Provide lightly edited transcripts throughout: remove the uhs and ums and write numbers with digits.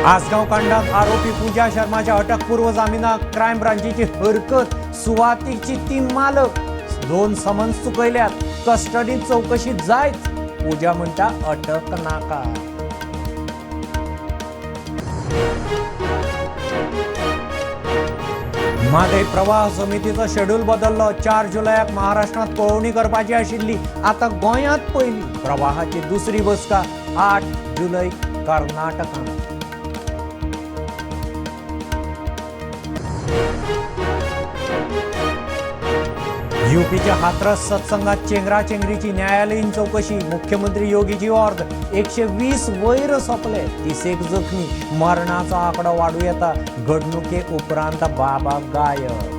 आसगांव कांडात आरोपी पूजा शर्माच्या अटकपूर्व जामिनाक क्रायम ब्रांचीची हरकत. सुवातीची ती मालक. 2 समन्स चुकयल्यात. कस्टडीत चवकशी जायच. पूजा म्हणटा अटक नाका. म्हादय प्रवाह समितीचो शेड्यूल बदललो. 4 जुलयाक महाराष्ट्रांत पळोवणी करपाची आशिल्ली, आतां गोंयांत पयली. प्रवाहाची दुसरी बसका 8 जुलय कर्नाटकांत. यूपीच्या हाथरस सत्संगात चेंगराचेंगरीची न्यायालयीन चौकशी. मुख्यमंत्री योगीची ऑर्द. 120 वयर सोंपले, 30 जखमी. मरणाचो आंकडो वाडूं येता. घडणुके उपरांत बाबा गायब.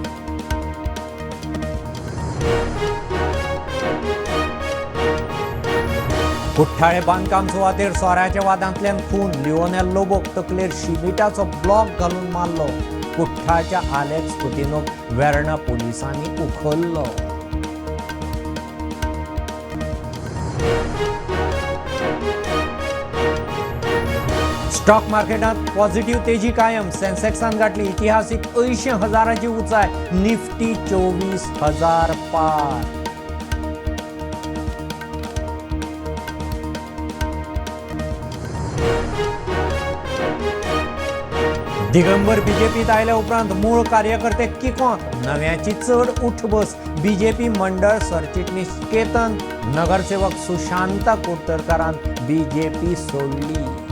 कुठ्ठाळे बांदकाम सुवातेर सोऱ्याच्या वादांतल्यान खून. लिओनेल लोबोक तकलेर शिमिटाचो ब्लॉक घालून मारलो. कुठ्ठाळच्या आलेक्स कुतिनोक वेर्णा पोलिसांनी उखल्लो. स्टॉक मार्केटात पॉझिटिव्ह तेजी कायम. सेन्सेक्सान गाठली इतिहासीक 80,000ची उंचाय. निफ्टी 24,000 पार. दिगंबर बीजेपीत आयल्या उपरांत मूळ कार्यकर्ते किकोंत. नव्याची चड उठबस. बीजेपी मंडळ सरचिटणीस केतन, नगरसेवक सुशांता कुडतरकारान बीजेपी सोडली.